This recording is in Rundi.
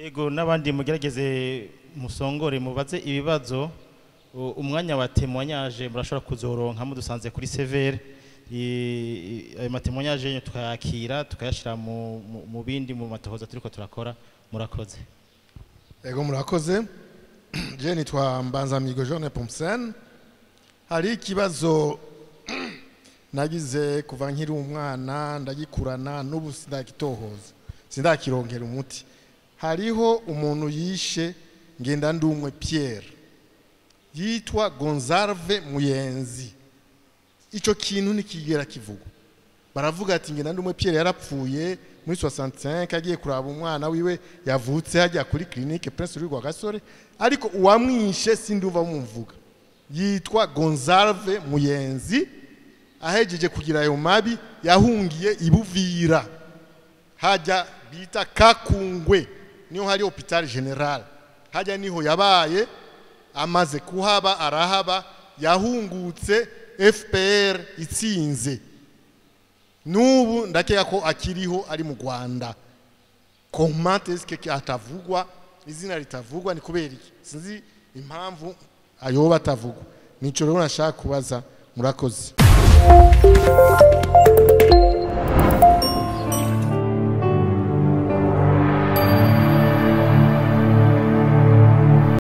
Ego, n'abandi mugerageze musongore, mubaze ibibazo. Umwanya wa témoignage murashobora kuzoronka mudusanze kuri CVR. Ayo ma témoignages yanyu tukayakira, tukayashira mu bindi, mu matohoza turiko turakora. Murakoze. Ego, murakoze. Je nitwa Mbanzamigo Jean Pomsen. Hari ikibazo nagize kuva nkiri umwana, ndagikurana, n'ubu sindakitohoza, sindakironkera umuti. Hariho umuntu yishe Ngendandumwe Pierre yitwa Gonzalve Muyenzi. Ico kintu ntikigera kivugwa. Baravuga ati Ngendandumwe Pierre yarapfuye muri 65, agiye kuraba umwana wiwe yavutse hajya kuri clinique Prince Louis Rwagasore, ariko uwamwishe sinduva mumvuga. Yitwa Gonzalve Muyenzi. Ahejeje kugira ayo mabi, yahungiye ibuvira hajya bita Kakungwe, niho hari hôpital général. Hajya niho yabaye. Amaze kuhaba, arahaba, yahungutse FPR itsinze. N'ubu ndakeka ko akiriho, ari mu Rwanda. Comment est-ce que atavugwa, izina ritavugwa? Ni kubera iki? Sinzi impamvu ayoba atavugwa. Nico rero nashaka kubaza. Murakoze.